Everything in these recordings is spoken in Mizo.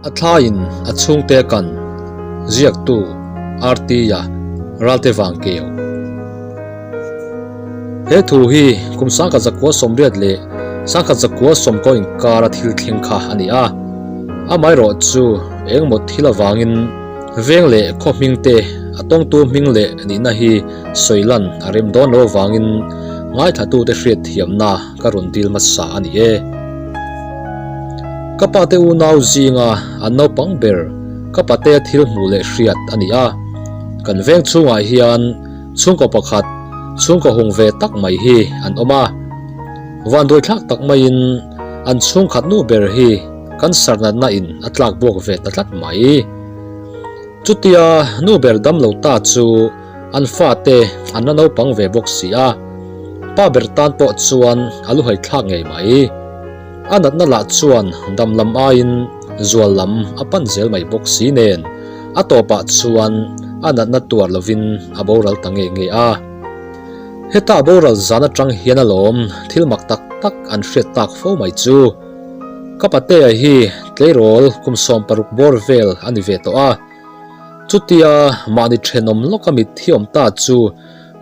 A thlaiin a chhungte kan ziaktu RT-a Ralte Vangkeu. He thu hi kum 1980 leh 1990 inkara thil thleng kha a ni a. Amaherawh chu engemaw thil avangin veng leh khaw hming te a tawngtu hming leh nihna hi sawi lan a rem dawn lo avangin ngaithlatute hriatthiamna ka rawn dil hmasa a ni e. Ka pate unau zinga an naupang ber ka patea thil hmuh leh hriat a ni a. Kan veng chhungah hian chhungkaw pakhat, chhungkaw hung ve tak mai hi an awm a. Vanduai thlak tak maiin an chhungkhat nu ber hi kan sarnatna in a tlak buak ve ta tlat mai. Chutia nu ber dam lo ta chu an fate an la naupang ve bawk si a, pa ber tan pawh chuan a lu hai thlak ngei mai. A natna lah chuan dam lam aiin zual lam a pan zel mai bawk si nen a tawpah chuan a natna tuar lovin a boral ta nge nge a. Heta boral zan atang hian alawm thil mak tak tak an hriat tak fo mai chu. Ka patea hi tleirawl kum 16 bawr vel a ni ve tawh a. Chutia mahni thenawm lawka mitthi awm ta chu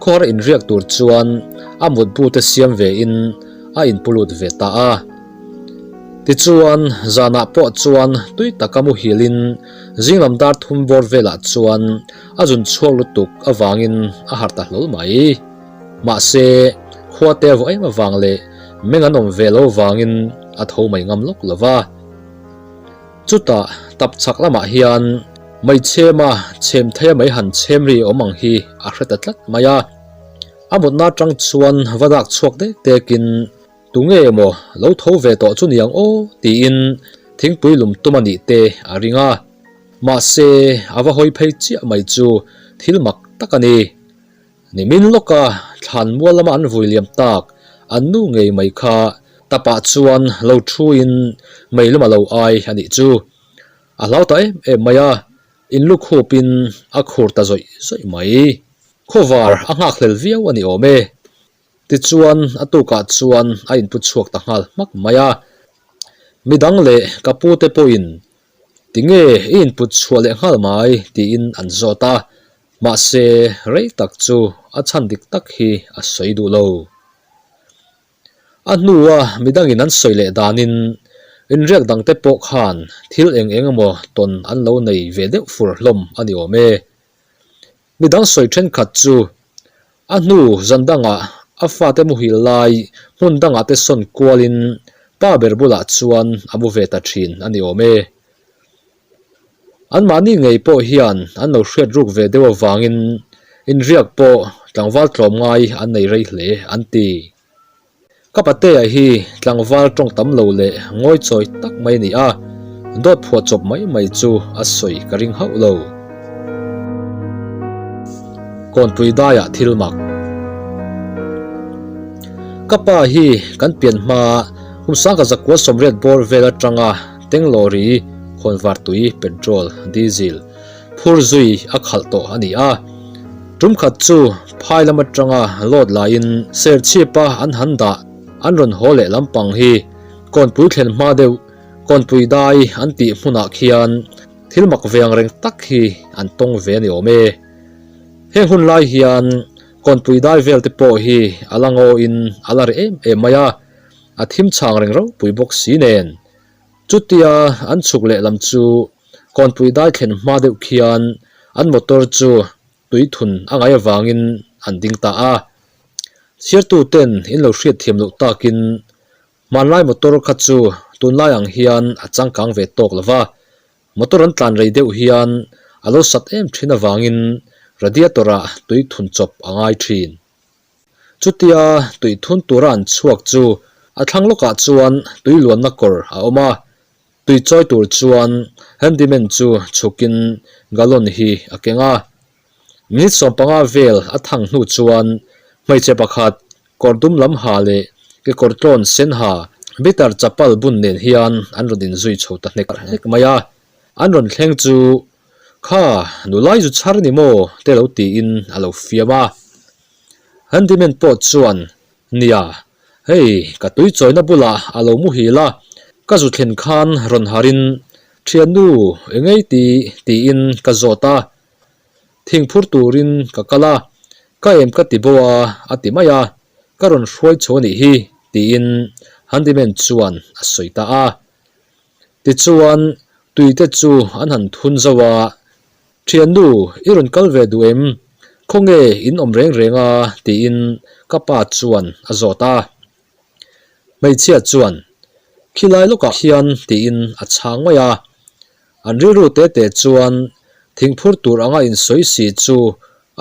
khawhar inriak tur chuan a mutbu te siam ve in a inpu lut ve ta a. Tichuan zanah pawh chuan tui taka muhil in zinglam dar thum bawr velah chuan a zun chhuak lutuk avangin a harh ta hlawl mai. Mahse khua te a vawh em avang leh meng an awm ve lo vangin a tho mai ngam lawk lo va. Chutah tap chhak lamah hian mei chhema chhem theia mei han chhem ri awm ang hi a hre ta tlat mai a. A mutna atang chuan va dak chhuak dek dekin tunge emaw lo tho ve tawh chu niang aw tiin thingpui lum tum a nih te a ring a. Mahse a va hawi phei chiah mai chu thil mak tak a ni. Nimin lawka thlan mual lama an vui liam tak an nu ngei mai kha tapah chuan lo thuin mei lum a lo ai a nih chu. A hlau ta em em mai a, in lu khupin a khur ta zawih zawih mai. Khawvar a nghakhlel viau a ni awm e. Tichuan a tukah chuan a inpu chhuak ta nghal hmak mai a. Midang leh ka pute pawhin tinge i input chhuah leh nghal mai tiin an zawt a. Mahse rei tak chu a chhan dik tak hi a sawi duh lo. A hnua midangin an sawi leh danin inriak dangte pawh khan thil eng eng emaw tawn an lo nei ve deuh fur hlawm a ni awm e. Midang sawi thenkhat chu a hnu zan dangah a fate muhil lai hmun dangah te sawn kualin pa ber bulah chuan a mu ve ta thin a ni awm e. Anmahni ngei pawh hian an lo hriat ruk ve deuh avangin inriak pawh tlangval tlawmngai an nei rei hle an ti. Ka patea hi tlangval tawng tam lo leh ngawi chawi tak mai a ni a, dawt phuah chawp mai mai chu a sawi ka ring hauh lo. Kawnpui daiah thil mak. Ka pa hi kan pian hma kum 1980 bawr vel atanga Tenglawri khawnvar tui petrol, diesel, phur zui a khalh tawh a ni a. Tum khat chu phai lam atanga load laiin serchhipa an han dah an rawn haw leh lampang hi kawnpui thlen hma deuh kawnpui dai an tih hmunah khian thil mak ve ang reng tak hi an tawng ve a ni awm e. Heng hun lai hian kawnpui dai vel te pawh hi a la ngawin a la reh em em mai a, a thim chang reng ropui bawk si nen. Chutia an chhuk leh lam chu kawnpui dai thlen hma deuh khian an motor chu tui thun a ngai avangin an ding ta a. Chhiartu ten in lo hriat thiam loh takin hmanlai motor kha chu tunlai ang hian a changkang ve tawk lo va, motor an tlan rei deuh hian a lo sat em thin avangin radiator ah tui thun chawp a ngai thin. Chutia tui thun tura an chhuak chu a thlang lawkah chuan tui luanna kawr a awm a, tui chawi tur chuan handyman chu chhukin gallon hi a keng a. Minute 15 vel a thang hnu chuan hmeichhe pakhat kawr dum lam ha leh kekawr tlawn sen ha bitter chapal bun nen hian an rawn inzui chho ta hnek hnek mai a. An rawn thleng chu Kha, nulai zu chhar ni maw? te lo tiin a lo fiam a. Handyman pawh chuan, Nia, hei ka tui chawina bulah a lo muhil a, ka zu thlen khan rawn harin. Thiannu, engei ti? tiin ka zawt a. Thingphur turin ka kal a, ka em ka ti bo a, a ti mai a, ka rawn hruai chho a nih hi, tiin handyman chuan a sawi ta a. Tichuan, tuite chu an han thun zo a, Thiannu, i rawn kal ve duh em? Khawnge in awm reng reng a? tiin ka pa chuan a zawt a. Hmeichhia chuan, Khilai lawkah hian tiin a chhang mai a. An rilru te te chuan thingphur tur anga insawi si chu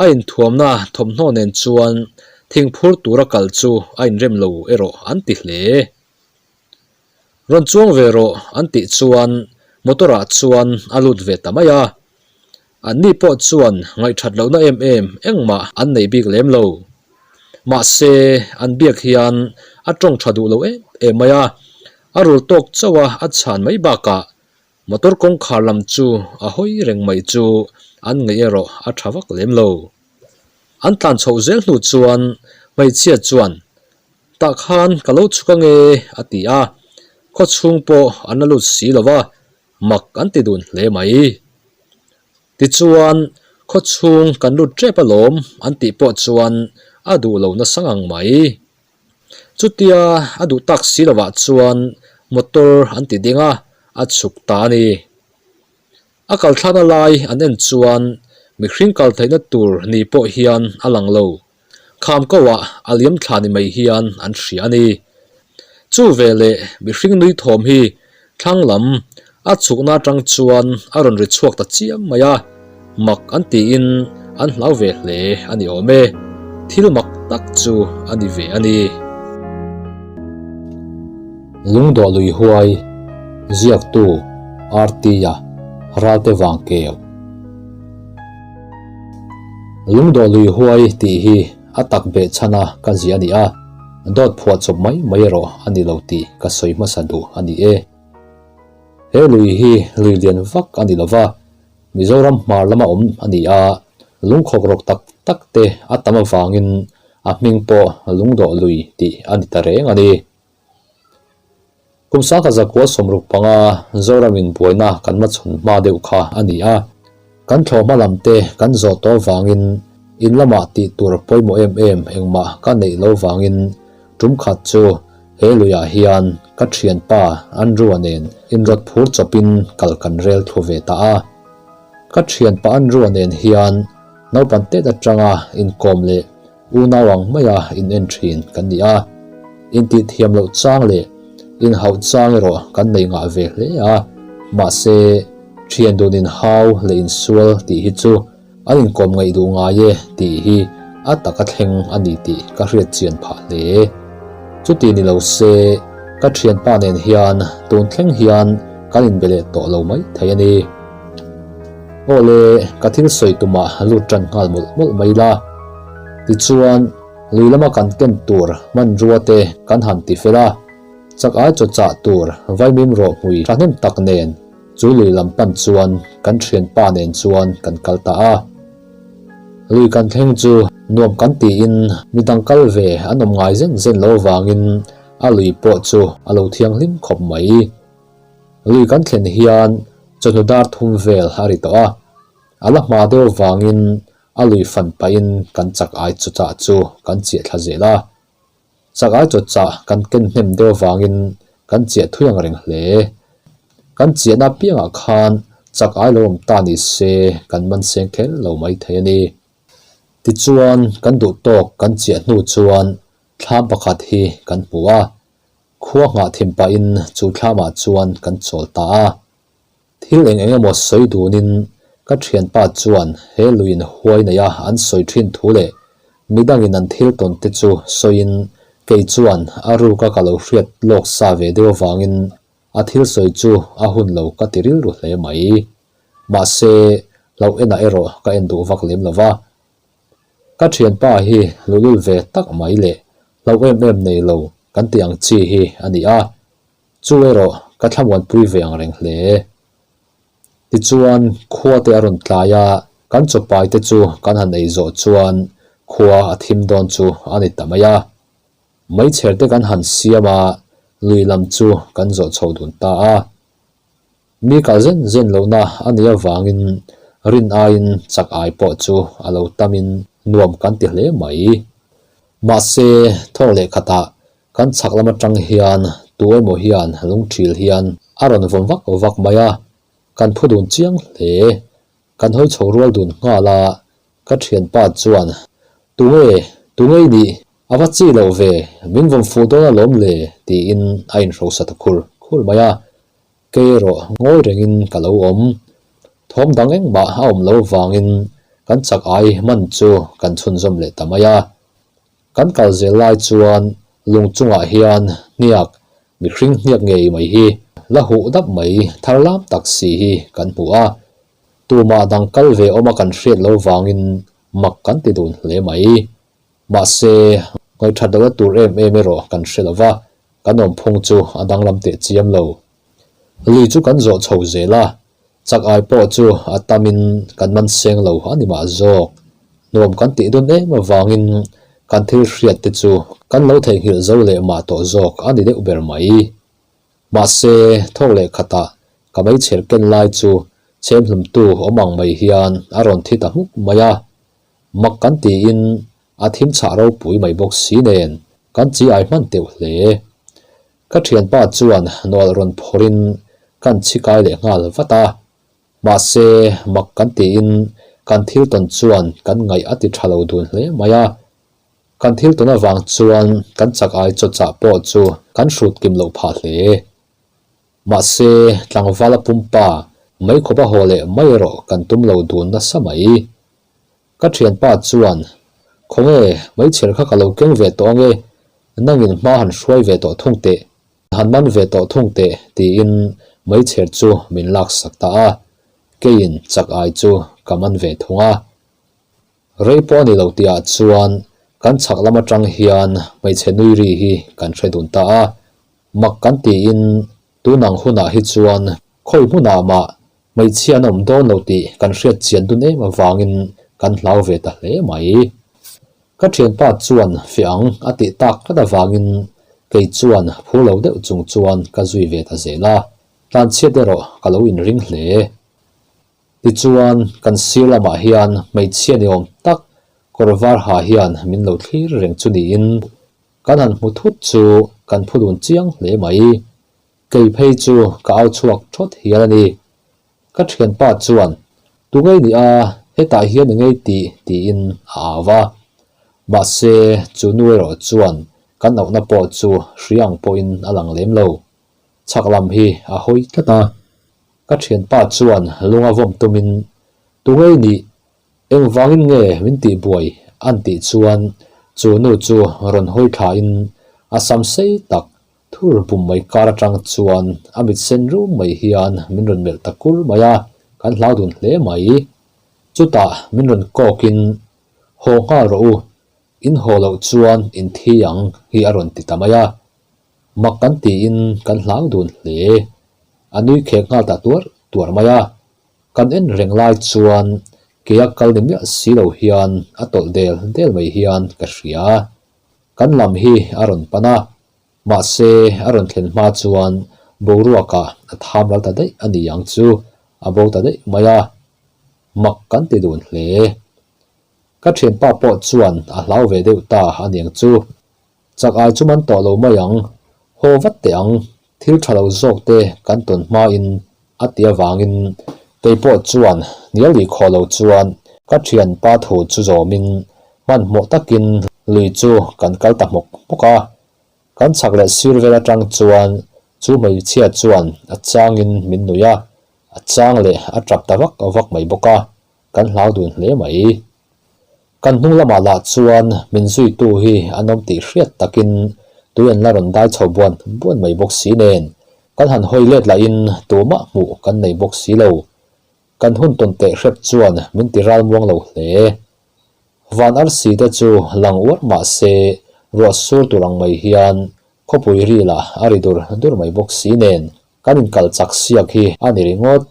a inthuamna thawmhnaw nen chuan thingphur tura kal chu a inrem lo erawh an ti hle. Rawn chuang ve rawh an tih chuan motor ah chuan a lut ve ta mai a. Anni pawh chuan ngaihthat lohna em em engmah an nei bik lem lo. Mahse, an biak hian a tawng tha duh lo em em mai a, a rul tawk chauh a a chhan mai bakah motor kawngkhar lam chu a hawi reng mai chu an ngaih erawh a tha vak lem lo. An tlan chhoh zel hnu chuan hmeichhia chuan Tah khan ka lo chhuk ange a ti a, khawchhung pawh an la lut si lo va, mak an ti dun hle mai. Tichuan, khawchhung kan lut tep alawm an tih pawh chuan a duh lo nasa ngang mai. Chutia a duh tak si lovah chuan motor an ti ding a, a chhuk ta a ni. A kal thlakna lai an en chuan mihring kal theihna tur ni pawh hian a lang lo. Kham koah a liam thla ni mai hian an hria a ni. Chu veleh mihring nui thawm hi thlang lam a chhukna atang chuan a rawn ri chhuak ta chiam mai a, mak an tiin an hlau ve hle a ni awm e. Thil mak tak chu a ni ve a ni. Lungdawh lui huai, ziaktu RT-a Ralte Vangkeu. Lungdawh lui huai tih hi a tak beh chhana ka ziah a ni a, dawt phuah chawp mai mai erawh a ni lo tih ka sawi hmasa duh a ni e. He lui hi lui lian vak a ni lova, Mizoram hmar lama awm a ni a, lungkhawk rawk tak tak te a tam avangin a hming pawh Lungdawh lui tih a ni ta reng a ni. Kum sangkhat zakua 65 Zoramin buaina kan hmachhawn hma deuh kha a ni a, kan thlawhhma lam te kan zawh tawh avangin in lamah tih tur pawimawh em em engmah ka neih lo vangin tum khat chu he luiah hian ka thianpa Andrew-a nen inrawt phur chawpin kal kan rel thlu ve ta a. Ka thianpa Andrew-a nen hian naupan tet atanga inkawm leh Unau ang maia in en thin kan ni a, intih thiam loh chang leh inhauh chang erawh kan nei ngah ve hle a, mahse thian dun inhau leh insual tih hi chu an inkawm ngaih duh ngai e tih hi a taka thleng a ni tih ka hriat chian phah hle. Chuti ni lo se ka thianpa nen hian tun thleng hian kan inbe leh tawh lo mai thei a ni. Awle, ka thil sawi tumah lut tan nghal mawlh mawlh mai la. Tichuan, lui lama kan ken tur hmanrua te kan han ti fel a, chak ai chaw chah tur vaimim rawh hmui thahnem tak nen chu lui lam pan chuan kan thianpa nen chuan kan kal ta a. Lui kan thleng chu nuam kan tiin midang kal ve an awm ngai zen zen lo avangin a lui pawh chu a lo thianghlim khawp mai. Lui kan thlen hian chawhnu dar thum vel a ri tawh a, a la hma deuh avangin a lui fan pahin kan chak ai chawchah chu kan chiah thla zel a. Chak ai chawchah kan ken hnem deuh avangin kan chiah thui ang reng hle. Kan chiahna apiangah khan chak ai lo awm ta ni se kan man seng kher lo mai thei a ni. Tichuan kan duh tawk kan chiah hnu chuan thlam pakhat hi kan hmu a, Khua nghah thim pahin chu thlamah chuan kan chawl ta a. Thil eng eng emaw sawi dunin ka thianpa chuan he luiin huai neia an sawi thin thu leh midangin an thil tawn te chu sawiin kei chuan a ruka ka lo hriat lawk sa ve deuh avangin a thil sawi chu a hun lo ka ti rilru hle mai. Mahse, hlauh enah erawh ka en duh vak lem lo va. Ka thianpa hi luhlul ve tak mai leh hlauh em em nei lo kan tih ang chi hi a ni a, chu erawh ka thlamuanpui ve ang reng hle. Tichuan khua te a rawn tlai a, kan chawpai te chu kan han ei zawh chuan khua a thim dawn chu a ni ta mai a. Meichher te kan han siam a, lui lam chu kan zawh chho dun ta a. Mi kal zen zen lohna a nih avangin rin aiin chak ai pawh chu a lo tamin nuam kan ti hle mai. Mahse, thawk leh khatah kan chhak lam atang hian tu emaw hian lungthil hian a rawn vawm vak vak mai a, kan phu dun chiang hle. Kan hawi chho rual dun nghal a, ka thianpa chuan, Tunge, tunge i nih? A va chi loh ve, min vawm fuh dawn alawm le, tiin a inhrosa ta khur khur mai a. Kei erawh ngawi rengin ka lo awm. Thawm dang engmah a awm lo vangin kan chak ai man chu kan chhunzawm leh ta mai a. Kan kal zel lai chuan lung chungah hian hniak, mihring hniak ngei mai hi la huh dap mai thar lam tak si hi kan hmu a. Tumah dang kal ve awma kan hriat lo vangin mak kan ti dun hle mai. Mahse, ngaihthat lohna tur em em erawh kan hre lo va, kan awmphung chu a danglam teh chiam lo. Lui chu kan zawh chho zel a, chak ai pawh chu a tamin kan man seng lo a ni mah zawk. Nuam kan tih dun em avangin kan thil hriat te chu kan lo theihnghilh zo leh mah tawh zawk a ni deuh ber mai. Mahse, thawk leh khatah ka meichher ken lai chu chhemhlumtu awm ang mai hian a rawn thi ta hmuk mai a. Mak kan tiin a thim chhah ropui mai bawk si nen kan chi ai hman teuh hle. Ka thianpa chuan nawlh rawn phawrhin kan chhi kai leh nghal vat a. Mahse, mak kan tiin kan thil tawn chuan kan ngaih a ti tha lo dun hle mai a. Kan thil tawn avang chuan kan chak ai chaw chah pawh chu kan hrut kim loh phah hle. Mahse, tlangvala pumpa mai khawp a haw leh mai erawh kan tum lo dun nasa mai. Ka thianpa chuan, Khawnge, meichher kha ka lo keng ve tawh ange, nangin hma han hruai ve tawh thung teh, han man ve tawh thung teh, tiin meichher chu min laksak ta a, keiin chak ai chu ka man ve thung a. Rei pawh a ni lo tihah chuan kan chhak lam atang hian hmeichhe nui ri hi kan hre dun ta a, mak kan tiin tunang hunah hi chuan khawi hmunah mah Hmeichhia an awm dawn lo tih kan hriat chian dun em avangin kan hlau ve ta hle mai. Ka thianpa chuan fiah ang a tih tak tlat avangin kei chuan phur lo deuh chung chuan ka zui ve ta zel a, tlanchhiat erawh ka lo inring hle. Tichuan kan sir lamah hian hmeichhia ni awm tak kawr var ha hian min lo thlir reng chu niin kan han hmu thut chu kan phu dun chiang hle mai. Kei phei chu ka au chhuak thawt hial a ni. Ka thianpa chuan, Tu ngei ni a, hetah hian i ngei tih, tiin a au va. Mahse, chu nu erawh chuan kan auhna pawh chu hria ang pawhin a lang lem lo. Chhak lam hi a hawi tlat a. Ka thianpa chuan lunga vawm tumin, Tu ngei nih, engvangin nge min tihbuai? an tih chuan chu nu chu rawn hawi thlain a sam sei tak Thur bum mai kar atang chuan a mit sen rum mai hian min rawn melh ta kur mai a, kan hlau dun hle mai. Chutah min rawn kawkin, Haw nghal rawh u, in haw loh chuan in thi ang hi a rawn ti ta mai a. Mak kan tiin kan hlau dun hle. A nui khek nghal ta tuar tuar mai a. Kan en reng lai chuan keia kal ni miah si lo hian a tawlh del del mai hian ka hria. Kan lam hi a rawn pan a, mahse a rawn thlen hma chuan boruakah a tham ral ta daih a ni ang chu, a bo ta daih mai a, mak kan ti dun hle. Ka thianpa pawh chuan a hlau ve deuh ta a niang chu, chak ai chu man tawh lo mai ang, haw vat teh ang, thil tha lo zawk te kan tawn hmain a ti avangin kei pawh chuan hnial lih khawh lo chuan ka thianpa thu chu zawmin hmanhmawh takin lui chu kan kal ta hmawk hmawk a. Kan chhak leh sir vel atang chuan chu hmeichhia chuan a changin min nuih a, a chang leh a tap ta vak vak mai bawk a, kan hlau dun hle mai. Kan hnung lamah lah chuan min zuitu hi an awm tih hriat takin tui an la rawn dai chho buan buan mai bawk si nen, kan han hawi let lahin tumah hmuh kan nei bawk si lo. Kan hun tawn teh hrep chuan min ti ral muang lo hle. Van arsi te chu lang uar mah se ruah sur tur ang mai hian khawpui rilah a ri dur dur mai bawk si nen kan inkal chak siak hi a ni ringawt.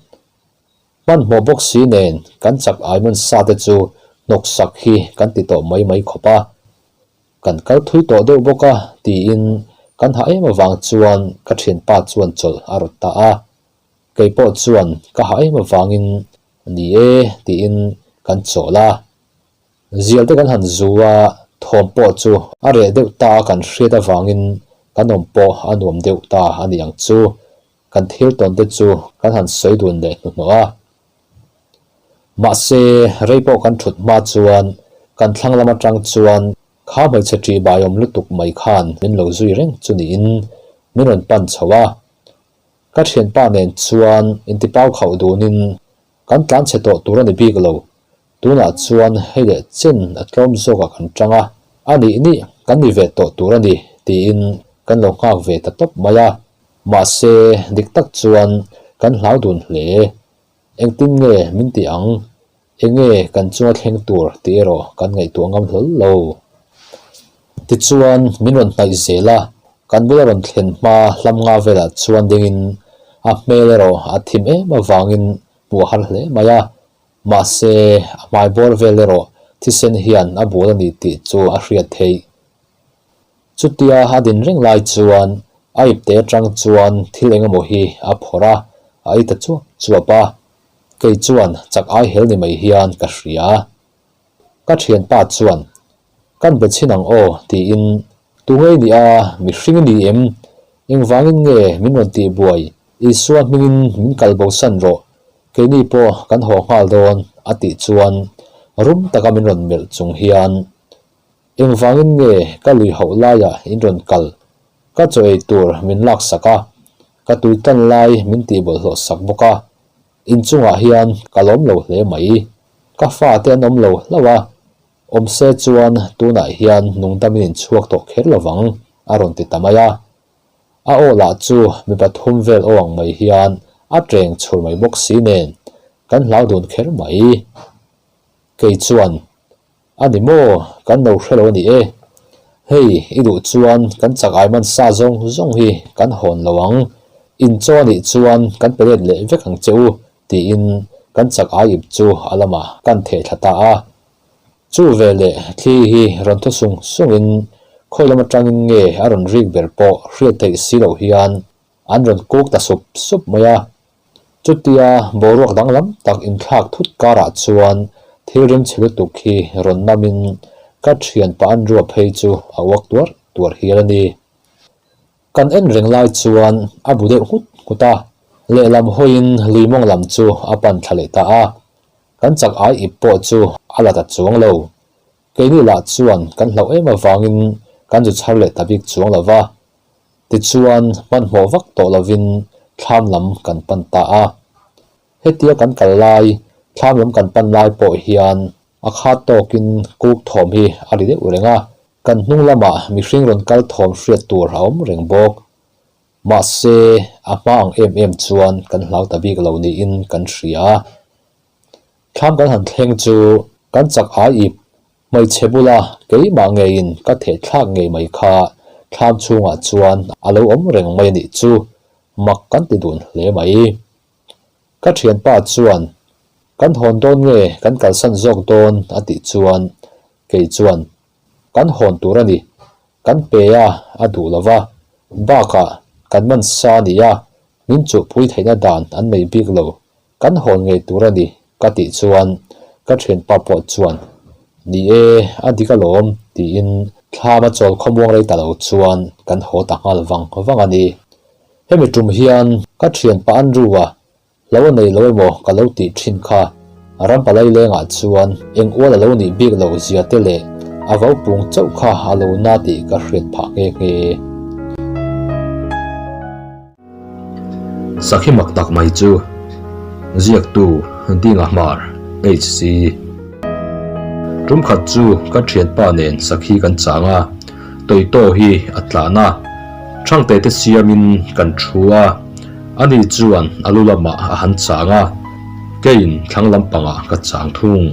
Hmanhmawh bawk si nen kan chak aiman sa te chu hnawk sak hi kan ti tawh mai mai khawp a. Kan kal thui tawh deuh bawk a tiin kan hah em avang chuan ka thianpa chuan chawlh a rawt ta a. Kei pawh chuan ka hah em avangin ni e tiin kan chawl a. Zial te kan han zu a, thawm pawh chu a reh deuh ta a kan hriat avangin kan awm pawh a nuam deuh ta a ni ang chu. Kan thil tawn te chu kan han sawi dun leh hnuhnawh a. Mahse, rei pawh kan thut hma chuan kan thlang lam atang chuan kha hmeichhe ṭih baiawm lutuk mai khan min lo zui reng chu niin min rawn pan chho a. Ka thianpa nen chuan intipau khauh dunin kan tlan chhe tawh tur a ni bik lo. Tunah chuan hei leh chen a tlawm zawkah kan tang a, a nih nih kan ni ve tawh tur a ni tiin kan lo nghak ve ta tawp mai a. Mahse, dik tak chuan kan hlau dun hle. Engtin nge min ti ang? Enge kan chunga thleng tur tih erawh kan ngaihtuah ngam hlawl lo. Tichuan, min rawn hnaih zel a, kan bula rawn thlen hma hlam nga velah chuan dingin a hmel erawh a thim em avangin hmuh a har hle mai a. Mahse, a hmai bawr vel erawh thisen hian a bul a ni tih chu a hriat theih. Chutia a din reng lai chuan a ipte atang chuan thil eng emaw hi a phawrh a, a ei ta chuap chuap a. Kei chuan chak ai hel ni mai hian ka hria. Ka thianpa chuan, Kan be chhin ang aw tiin, Tu ngei ni a, mihring i ni em? Engvangin nge min rawn tih buai? Isua hmingin min kal bosan rawh, keini pawh kan haw nghal dawn a tih chuan rum taka min rawn melh chung hian, Engvangin nge ka lui hauh laiah in rawn kal? Ka chaw ei tur min laksak a, ka tui tan lai min tih bawlhhlawh sak bawk a, inchungah hian ka lawm lo hle mai. Ka fate an awm lo hlauh a, awm se chuan tunah hian nungdamin in chhuak tawh kher lovang a rawn ti ta mai a. A aw lah chu mi pathum vel aw ang mai hian a teng chhur mai bawk si nen kan hlau dun kher mai. Kei chuan A ni maw? Kan lo hre lo a ni e. Hei, i duh chuan kan chak ai man sa zawng zawng hi kan hawn lo ang. In chaw a nih chuan kan pe let leh vek ang che u, tiin kan chak ai ip chu a lamah kan theh thla ta a. Chu veleh thli hi rawn thaw sung sungin khawi lam atangin nge a rawn rik ber pawh hriat theih si loh hian an rawn kuk ta sup sup mai a. Chutia boruak danglam tak inthlak thut karah chuan thil rimchhe lutuk hi rawn namin ka thianpa an rua phei chu a uak tuar tuar hial a ni. Kan en reng lai chuan a bu deuh nghut nghut a, lehlam hawiin lui mawng lam chu a pan thla leh ta a, kan chak ai ip pawh chu a la ta chuang lo. Keini lah chuan kan hlauh em avangin kan zu chhar leh ta bik chuang lo va, Tichuan, hmanhmawh vak tawh lovin thlam lam kan pan ta a. Hetia kan kal lai, thlam lam kan pan lai pawh hian a khat tawkin kuk thawm hi a ri deuh reng a, kan hnung lamah mihring rawn kal thawm hriat tur a awm reng bawk. Mahse, a hma ang em em chuan kan hlau ta bik lo niin kan hria. Thlam kan han thleng chu kan chak ai ip Hmeichhe bula keimah ngeiin ka theh thlak ngei mai kha thlam chhungah chuan a lo awm reng mai a nih chu mak kan ti dun hle mai. Ka thianpa chuan kan hawn dawn nge kan kalsan zawk dawn a tih chuan kei chuan kan hawn tur a ni, kan pe a a duh lo va, bakah kan man sa a ni a, min chuhpui theihna dan an nei bik lo Kan hawn ngei tur a ni ka tih chuan ka thianpa pawh chuan Ni e, a dik alawm tiin thlam a chawl khawmuang rei ta lo chuan kan haw ta nghal vang vang a ni. Hemi tum hian ka thianpa Andrew-a lo a nei lo emaw ka lo tih thin kha Rampalai lengah chuan eng ual a lo nih bik loh zia te leh a vo pung chauh kha a lo na tih ka hriat phah nghe nghe. Sakhi mak tak mai chu ziaktu Dinga Hmar, HC. Tumkhat chu ka thianpa nen sakhi kan chang a, Toyto hi a tlan a, Thangte te siamin kan thu a, ani chuan a lu lamah a han chang a, keiin thlang lampangah ka chang thung.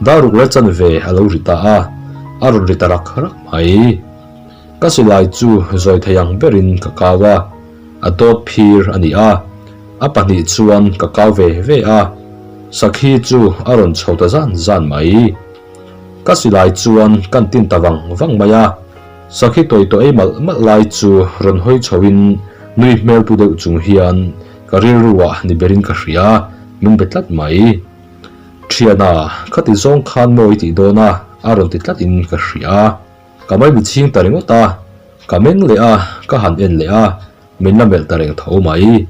Daruk leh chanve a lo ri ta a, a rawn ri ta rak rak mai. Ka silai chu zawi thei ang berin ka kau a, a dawt phir a ni a, a pahnih chuan ka kau ve ve a, sakhi chu a rawn chho ta zan zan mai. Ka silai chuan kan tin ta vang vang mai a, sakhi tawi tawh ei malh malh lai chu rawn hawi chhoin nui hmel pu deuh chung hian. Ka rilru-ah ni berin ka hria, min be tlat mai. Thiana, khati zawng khan maw i tih dawn a? a rawn ti tlatin ka hria. Ka mai mitchhing ta ringawt a, ka meng leh a, ka han en leh a, min la melh ta reng tho mai.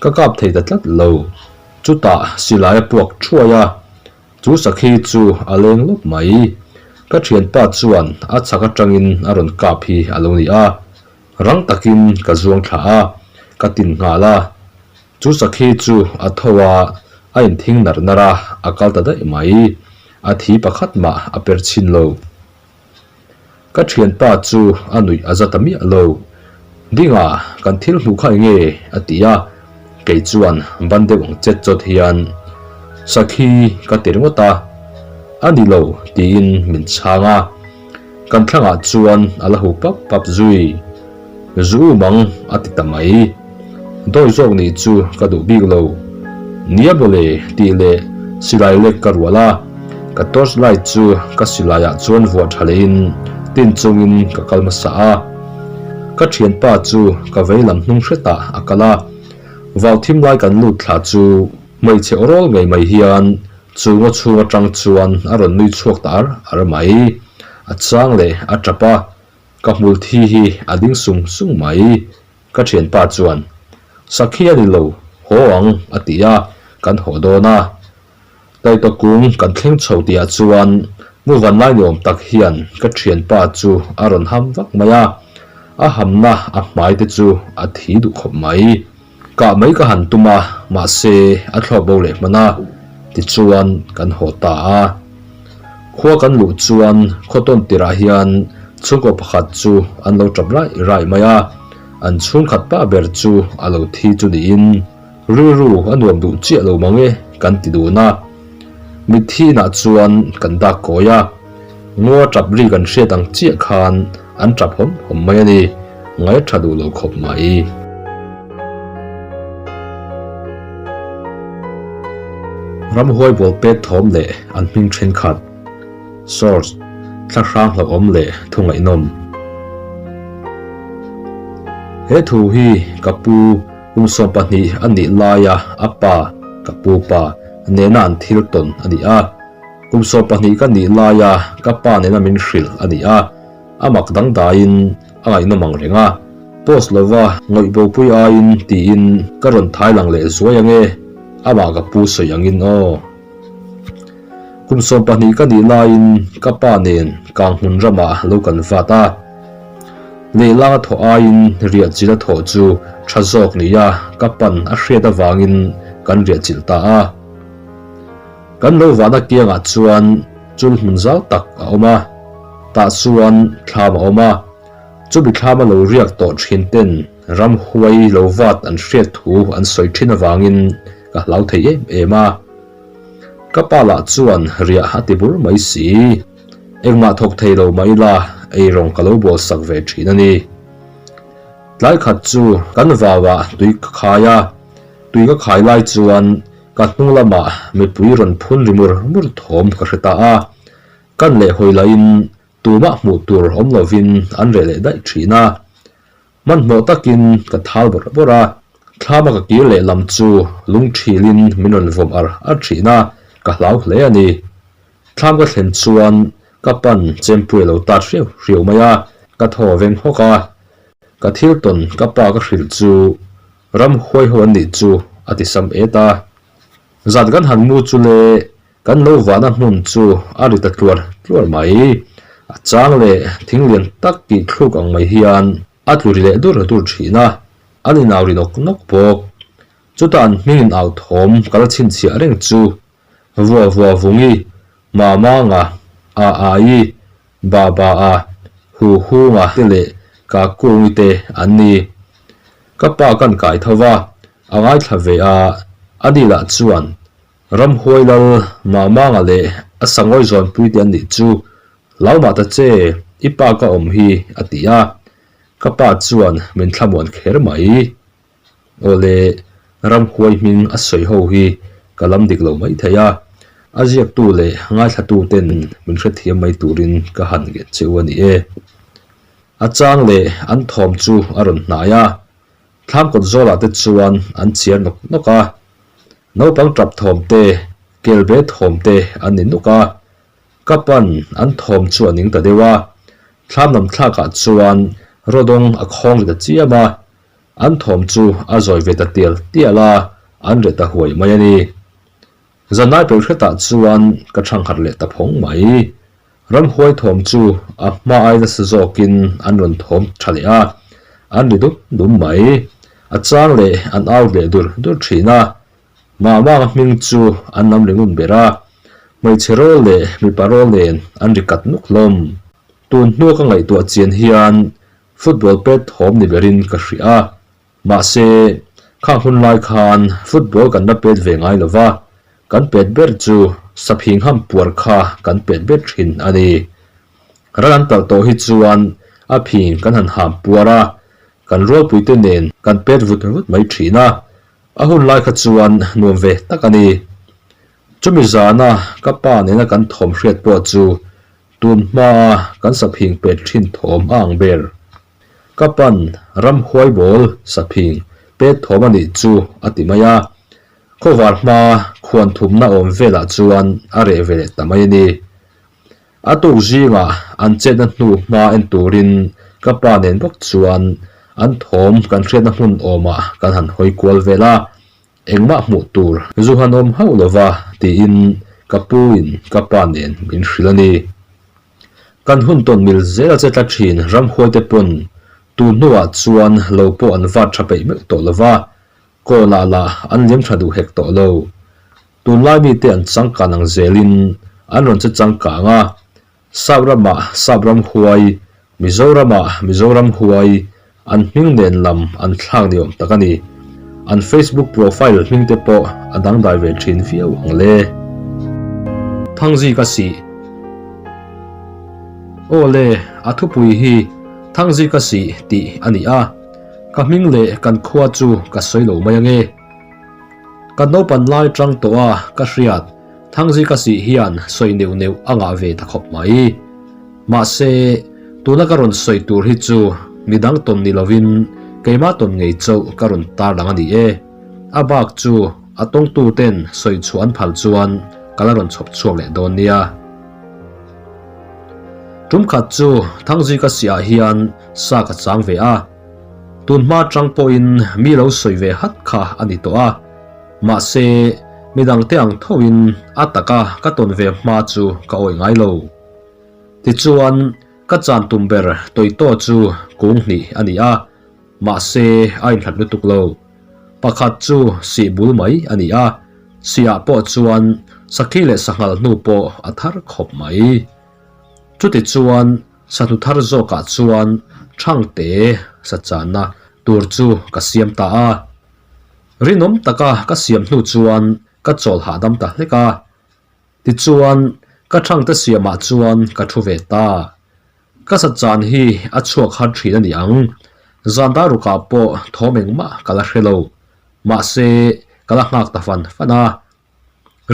Ka kap thei ta tlat lo. Chutah silai a puak thuai a, chu sakhi chu a leng lawp mai. Ka thianpa chuan a chhak atangin a rawn kap hi a lo ni a, rang takin ka zuang thla a, ka tin nghal a. Chu sakhi chu a tho a, a inthing nar nar a, a kal ta daih mai. A thi pakhat mah a per chhin lo. Ka thianpa chu a nuih a za ta miah lo. Dinga, kan thil hmuh kha enge? a ti a, kei chuan ban deuh ang chet chawt hian, Sakhi ka ti ringawt a, a ni lo tiin min chhang a, kan thlangah chuan a la hu pap pap zui. Zu um ang a ti ta mai. Dawi zawk nih chu ka duh bik lo. Nia mawle tih leh silai lek ka rual a, ka torch light chu ka silai ah chuan vuah tha lehin tin chungin ka kal hmasa a. Ka thianpa chu ka vei lam hnung hretah a kal a, vau thim lai kan lut thla chu hmeichhe awrawl ngei mai hian chu ngaw chhung atang chuan a rawn nui chhuak ta ar ar mai. A chang leh a tap a, Ka hmul thi hi a ding sung sung mai. Ka thianpa chuan, Sakhi a ni lo, haw ang, a ti a, kan haw dawn a. Taitaw kung kan thleng chho tihah chuan muvan lai ni awm tak hian ka thianpa chu a rawn ham vak mai a, a hamna a hmai te chu a thi duh khawp mai. Kah mai ka han tum a, mahse a thlawk bo leh hman a, tichuan kan haw ta a. Khua kan luh chuan khawtawn tirah hian chhungkaw pakhat chu an lo tap raih raih mai a, an chhungkhat pa ber chu a lo thi chu niin rilru a nuam duh chiah lo mang e kan ti dun a. Mitthi inah chuan kan dak kawi a, ngaw tap ri kan hriat ang chiah khan an tap hawm hawm mai a ni, ngaih a tha duh lo khawp mai. Ramhuai bawl pek thawm leh an hming thenkhat, Source, thla hrang hlauhawm leh thu ngaihnawm. He thu hi ka pu kum 20 a nih laia a pa, ka pu pa, nena an thil tawn a ni a. Kum 20 ka nih laia ka pa nena min hrilh a ni a. A mak dangdaiin a ngaihnawm ang reng a, post lova ngawih bopui aiin tiin ka rawn thai lang leh zuai ang e, amah ka pu sawi angin aw. Kum 20 ka nih laiin ka pa nen Kanghmun ramah lo kan vat a, lehlang a thawh aiin riah chilh a thawh chu tha zawk nia ka pan a hriat avangin kan riah chilh ta a. Kan lo vahna kiangah chuan chul hmun zau tak a awm a, tah chuan thlam a awm a, chumi thlama lo riak tawh thin ten ramhuai lo vat an hriat thu an sawi thin avangin ka hlau thei em em a. Ka pa lah chuan riah a ti bur mai si, engmah thawk thei lo mah ila eirawng ka lo bawl sak ve thin a ni. Tlai khat chu kan vauah tui ka khai a, tui ka khai lai chuan Ka hnung lamah mipui rawn phun ri mur mur thawm ka hre ta a, kan leh hawi lahin tumah hmuh tur awm lovin an reh leh daih thin a. Hmanhmawh takin ka thal bawrh bawrh a, thlama ka kir leh lam chu lungthilin min rawn vawm ar ar thin a, ka hlau hle a ni. Thlam ka thlen chuan ka pan chempui a lo tat hriau hriau mai a, ka thaw veng hawk a, ka thil tawn ka pa ka hrilh chu Ram huai ho an nih chu a ti sam et a. Zan kan han mu chu le kan lo vahna hmun chu a ri ta tluar tluar mai. A chang leh thing lian tak tih thluk ang mai hian a tlu ri leh dur dur thin a, an inau ri nawk nawk bawk. Chutah an hming in au thawm ka la chhinchhiah reng chu Vua vua vungi, Mamanga, A ai, Ba ba a, Hu hunga te leh Ka kungi te an ni. Ka pa kan kai tho va, a ngaithla ve a, a ni lah chuan Ramhuai lal Mamanga leh a sangawi zawnpui te an nih chu, Hlau mah ta che, i pa ka awm hi, a ti a. Ka pa chuan min thlamuan kher mai. Awle, Ramhuai hming a sawi ho hi ka lam dik lo mai thei a, a ziaktu leh ngaithlatu ten min hrethiam mai turin ka han ngen che u a ni e. A chang leh an thawm chu a rawn hnai a. Thlam kawt zawlah te chuan an chiar nawk nawk a. Naupang tap thawm te, kelbe thawm te an ni nuk a. Ka pan an thawm chu a ning ta deuh a. Thlam lam thlakah chuan rawdawng a khawng ri ta chiam a. An thawm chu a zawi ve ta tial tial a, an reh ta huai mai a ni. Zanlai pel hretah chuan ka thangharh leh ta phawng mai. Ramhuai thawm chu a hma ai nasa zawkin an rawn thawm tha leh a, an ri dum dum mai. A chang leh an au leh dur dur thin a. Mahmanga hming chu an lam ri ngun ber a, hmeichhe rawl leh mipa rawl nen an ri kat nuk hlawm. Tun hnua ka ngaihtuah chian hian football pet thawm ni berin ka hria a. Mahse, khang hun lai khan football kan la pet ve ngai lo va, kan pet ber chu saphing ham puar kha kan pet ber thin a ni. Ral an talh tawh hi chuan a phing kan han ham puar a, kan rualpuite nen kan pet vut vut mai thin a, a hun lai kha chuan nuam ve tak a ni. Chumi zana ka pa nena kan thawm hriat pawh chu tun hmaa kan saphing pet thin thawm a ang ber. Ka pan ramhuai bawl saphing pet thawm a nih chu a ti mai a, khawvar hma khuan thumna awm velah chuan a reh ve leh ta mai a ni. A tuk zingah an chetna hnu hma en turin ka pa nen bawk chuan an thawm kan hriatna hmun awmah kan han hawi kual vel a, engmah hmuh tur zu han awm hauh lova tiin ka pu in ka pa nen min hrilh a ni. Kan hun tawn mil zel a che tlat thin ramhuaite pawn tun hnuah chuan lo pawh an vat tha peih meuh tawh lova, kawlah lah an liam tha duh hek tawh lo. Tunlai mite an changkan ang zelin an rawn che changkang a, Sap ramah Sap ramhuai, Mizoramah Mizoram huai, an hming nen lam an thlak ni awm tak a ni. An Facebook profile hming te pawh a dangdai ve thin viau ang le. Thangzi ka sih. Aw le, a thupui hi Thangzi ka sih tih a ni a, ka hming leh kan khua chu ka sawi lo mai ange. Kan naupan lai tang tawh a ka hriat Thangzi ka sih hian sawi neuh neuh a ngah ve ta khawp mai. Mahse, tuna ka rawn sawi tur hi chu midang tawn ni lovin keimah tawn ngei chauh ka rawn tarlang a ni e. A bak chu a tawngtu ten sawi chhuah an phal chuan ka la rawn chhawp chhuak leh dawn nia. Tum khat chu Thangzi ka siah hian sa ka chang ve a. Tun hma tang pawhin mi lo sawi ve hat kha a ni tawh a. Mahse, midangte ang thoin a taka ka tawn ve hma chu ka awih ngai lo. Tichuan, ka chan tum ber Toyto chu kung hnih a ni a, mahse a inhlat lutuk lo. Pakhat chu sih bul mai a ni a, sihah pawh chuan sakhi leh sanghal hnu pawh a thar khawp mai. Chutichuan, sahnu thar zawkah chuan Thangte sachanna tur chu ka siam ta a. Rinawm taka ka siam hnu chuan ka chawl hahdam ta hlek a. Tichuan, ka thangte siamah chuan ka thu ve ta. Ka sachan hi a chhuak har thin a ni ang. Zan dar rukah pawh thawm engmah ka la hre lo. Mahse, ka la nghak ta fan fan a.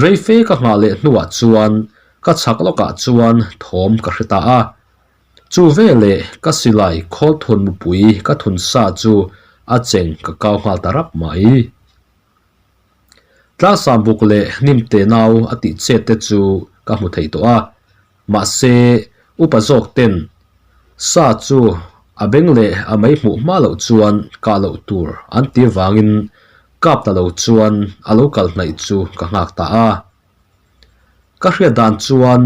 Reife ka nghah leh hnuah chuan ka chhak lawkah chuan thawm ka hre ta a. Chu veleh ka silai khawl thun mupui ka thun sa chu a cheng ka kau nghal ta rap mai. Tlangsam buk leh hnim te nau a tih chet te chu ka hmu thei tawh a, mahse upa zawk ten sa chu a beng leh a mei hmuh hma loh chuan kah loh tur an ti vangin kap ta lo chuan a lo kal hnaih chu ka nghak ta a. Ka hriat dan chuan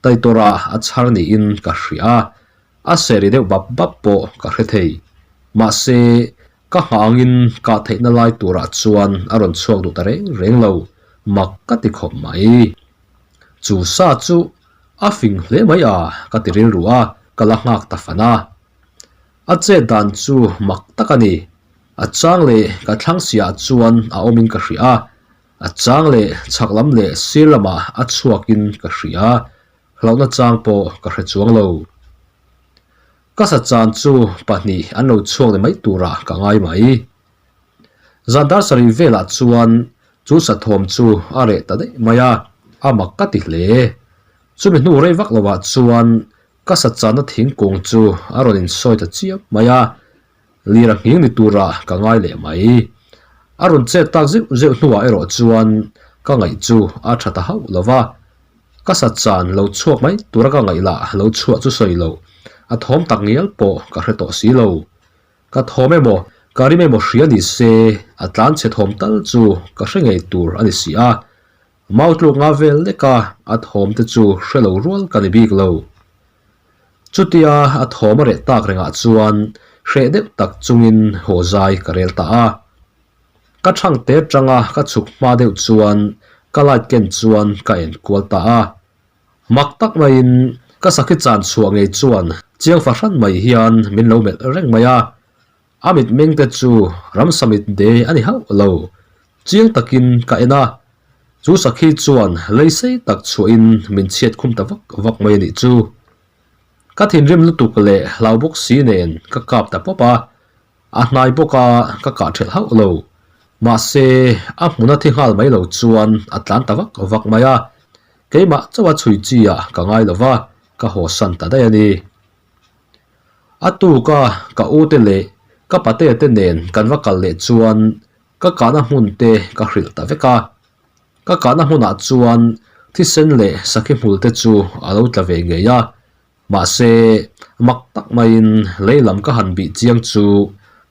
Taitawra a chhar niin ka hria a, a seri deuh bap bap pawh ka hre thei. Mahse Ka nghah angin kah theihna lai turah chuan a rawn chhuak duh ta reng reng lo, mak ka ti khawp mai. Chu sa chu a fing hle mai a, ka ti rilru a, ka la nghak ta fan a. A chet dan chu mak tak a ni. A chang leh ka thlang siah chuan a awmin ka hria a, a chang leh chhak lam leh sir lamah a chhuakin ka hria, hlauhna chang pawh ka hre chuang lo. Ka sachan chu pahnih an lo chhuak ni mai turah ka ngai mai. Zan dar sarih velah chuan chu sathawm chu a reh ta daih mai a, a mak ka ti hle. Chumi hnu rei vak lovah chuan ka sachanna thingkung chu a rawn insawi ta chiam mai a. Lir a nghing ni turah ka ngai leh mai. A rawn chet tak zeuh zeuh hnuah erawh chuan ka ngaih chu a tha ta hauh lo va. Ka sat chan lo chhuak mai tura ka ngaih lah lo chhuah chu sawi loh, a thawm tak ngial pawh ka hre tawh si lo. Ka thawm emaw, ka rim emaw hria ni se, a tlan chhe thawm tal chu ka hre ngei tur a ni si a. Mau tluk nga vel leka a thawm te chu hre lo rual ka ni bik lo. Chutia a thawm a reh tak rengah chuan hreh deuh tak chungin haw zai ka rel ta a. Ka thang te atanga ka chhuk hma deuh chuan ka light ken chuan ka en kual ta a. Mak tak maiin ka sakhi chan chhuah ngei chuan chiang fahran mai hian min lo melh reng mai a. A mitmeng te chu ramsa mit de a ni hauh lo. Chiang takin ka en a, chu sakhi chuan lei sei tak chhuahin min chhiat khum ta vak vak mai a nih chu. Ka thinrim lutuk leh hlau bawk si nen ka kap ta pawp a, a hnai bawk a ka kah ṭhelh hauh lo. Mahse, a hmuna thi nghal mai lo chuan a tlan ta vak vak mai a, keimah chauha chhui chi ah ka ngai lo va, ka hawsan ta daih a ni. A tuk a ka u te leh ka pate te nen kan va kal leh chuan ka kahna hmun te ka hrilh ta vek a. Ka kahna hmunah chuan thisen leh sakhi hmul te chu a lo tla ve ngei a. Mahse, mak tak maiin lei lam ka han bih chiang chu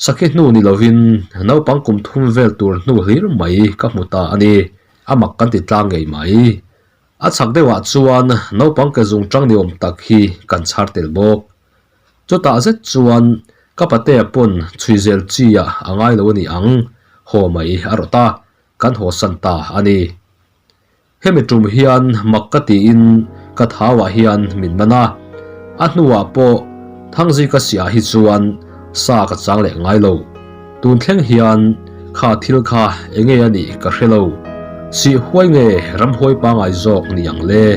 sakhi hnu ni lovin naupang kum thum vel tur hnu hlir mai ka hmu ta a ni. A mak kan ti tlang ngei mai. A chhak deuhah chuan naupang ke zung tang ni awm tak hi kan chhar tel bawk. Chutah zet chuan ka patea pawn chhui zel chi ah a ngai lo a ni ang, haw mai a rawt a, kan haw san ta a ni. Hemi tum hian mak ka tiin ka thauah hian min man a, a hnuah pawh Thangzika siah hi chuan sa ka chang leh ngai lo. Tun thleng hian kha thil kha enge a nih ka hre lo. Sih huai nge ramhuai pangai zawk ni ang le?